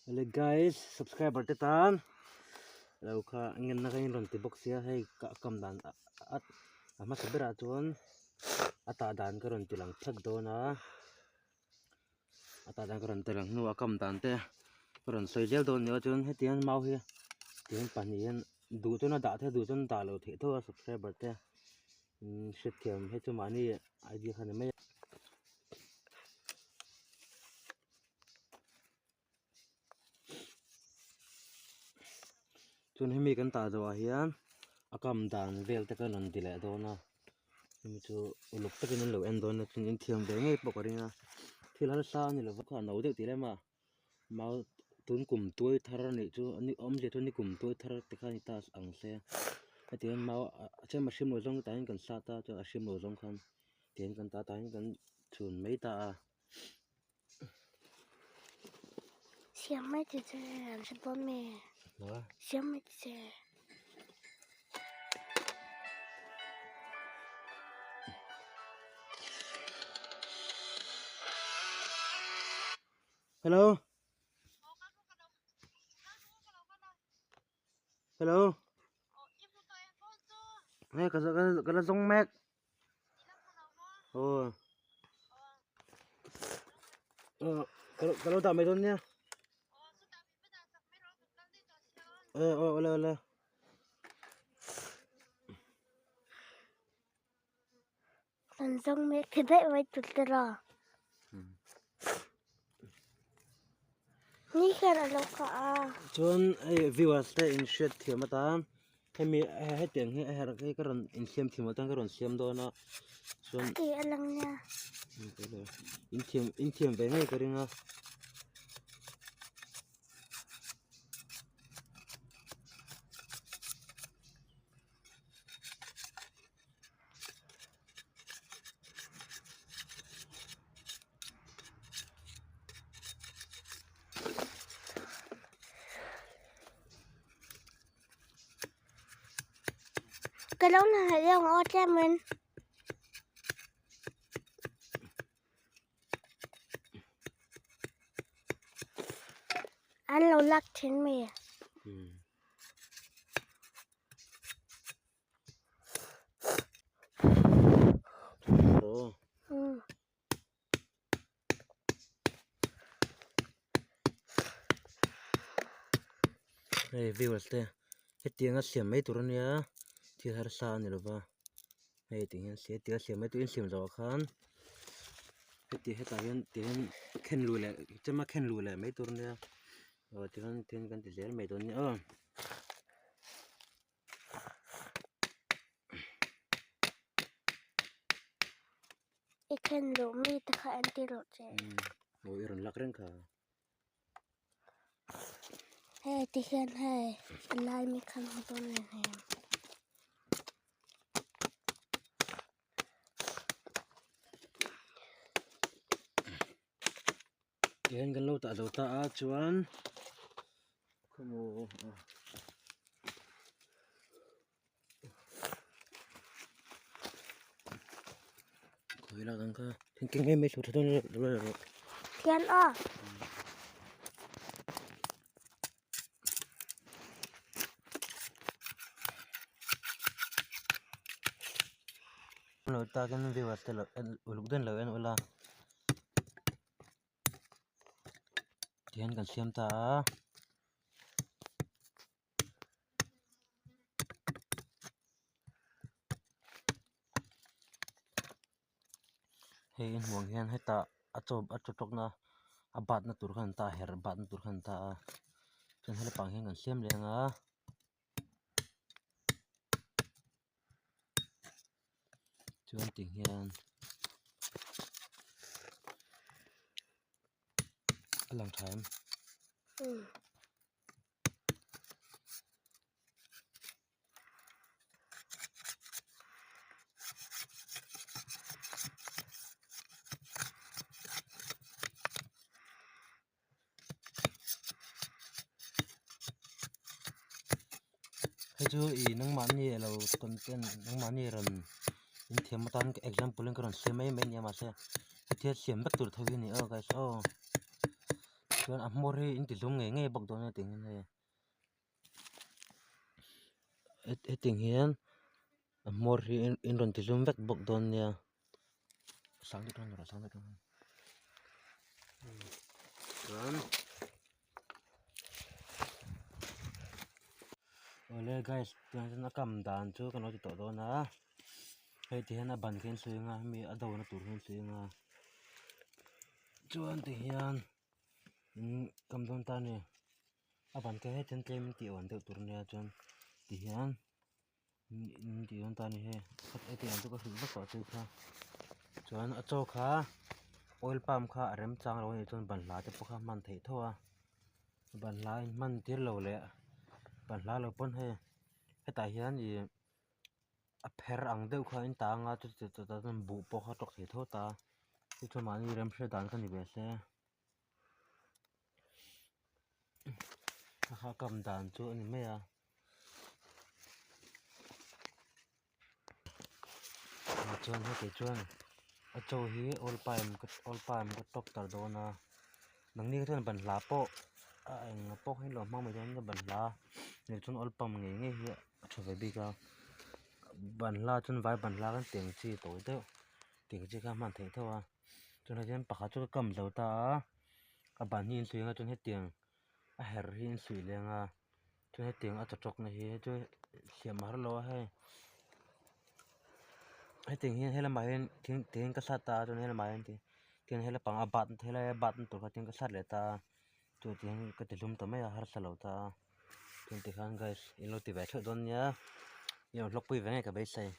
Hello guys subscriber te tan lo kha ngenna ka in rawn ti bawk sia hei ka kam dan a a hmasa berah chuan a tah dan ka rawn ti lang thak dawn a a tah dan ka rawn ti lang hnuah a kam dan te ka rawn sawi zel dawn nia chuan hetiang mau hi tiang pahnih hian duh chuan a dah theih a duh chuan dah loh theih tho a subscriber te hriatthiam hei chu mahni idea kha ni mai a. Chuan hemi kan tah zawhah hian a kam dan vel te kha an rawn ti leh dawn a hemi chu uluk takin an lo en dawn a chuan in thiam ve ngei pawh ka ring a thil harsa a ni lova kha a no deuh tih lem a mau tun kum tuai thar a nih chu awmzia chu ni kum tuai thar te kha a ni ta ang se hetiang mau a chem a hrim lo zawng tah hian kan sat a chuan a hrim lo zawng khan tihian kan tah tah hian kan chhun mai ta a. Siam mai ti che an hre dawn mi siam mai ti che. Hello Hello Hei ka ka la zawng mek. Aw ka lo dah mai dawn nia aw aw awle awle Kan zawng mek thi daih mai tur te ra ni hian a lo kah a chuan hei viewers te in hriat thiam atan hemi hetiang hi a herh hi ka rawn insiam thiam atan ka rawn siam dawn a chuan tih a lang nia inthiam inthiam ve ngei ka ring a. Ka lo na hlei deuh ang aw tlem in. An lo lak thin mi. Hei viewers te hetiang a siam mai tur ania thil harsa a ni lova hei tiang hian hetiang a siam mai tur in siam zawh ah khan heti hetah hian tiang hian khen luh leh chema khen luh leh mai tur ania aw tichuan tihian kan ti zel mai dawn nia aw. I khen luh mi te kha an ti rawh che. Aw i rawn lak reng kha. Hei ti hian hei a lai mi khan hmu dawn nen hei. Tihian kan lo tah zo ta a chuan khawmaw khawi lak ang kha thingkeng em mai tha dawn lo rawh Tian aw. Lo takin viewers te lo en uluk deuhin lo en ula. Tihian kan siam ta a. Hei in hmuh ang hian hetah a chaw a chaw tawkna a batna tur kha an ta a herh batna tur kha an ta a chuan helipang hian kan siam leh ang a. Chuan ti hian a lang tha em. Hei chu ih nangmahni alo content nangmahni rawn inthiam atan example in ka rawn siam mai mai a nia mahse hetiang siam vek tur tho hi a ni aw guys aw. Chuan a hmawr hi in ti hlum ngei ngei bawk dawn a ti hian hei hetiang hian a hmawr hi in rawn ti hlum vek bawk dawn nia sang deuh dawn sang deuh dawn chuan awle guys tunah chuan a kam dan chu kan lo ti tawh dawn a hei ti hian a ban khi an sawi ang a hemi a do na tur hi an sawi ang a chuan ti hian in kam dawn ta a ni a ban te hi chuan tlem tih awn deuh tur a nia chuan ti hian in tih dawn ta a ni hei hetiang chu ka hrilh vak tawh chu kha chuan a chaw kha oil palm kha a remchang lo a nih chuan banhla te pawh kha hman theih tho a banhla in hman tir lo leh banhla lo pawn hei hetah hian ih a pher ang deuh kha in tang a chutah chuan buh pawh kha a tawk thei tho ta chu chuan mahni remhre dan kha ni ve se a kha kam dan chu a ni mai a chuan heti chuan a chaw hi oil palm oil palm ka tawk tar dawn a nangni chuan banhla pawh a eng pawh hi lo hmang mai dawn a banhla leh chuan oil palm ngei ngei hi a tha ve bik a banhla chuan vai banhla kan tih ang chi tawi deuh tih ang chi kha hman theih tho a tunah hian pakhat chu ka kam zo ta a a ban hi insuih ang a chuan hetiang a herh hi insuih leh ang a chuan hetiang a chawchawk na hi chu siam a har lo a hei hetiang hian helamah hian thing tihian ka sat a chuan helamah hian tihian helapang a bat helai a bat na tur kha tihian ka sat leh ta a chu tihian ka ti hlum ta mai a harsa lo ta a chuan tikhan guys in lo ti ve theuh dawn nia i rawn hlawkpui ve ngei ka beisei.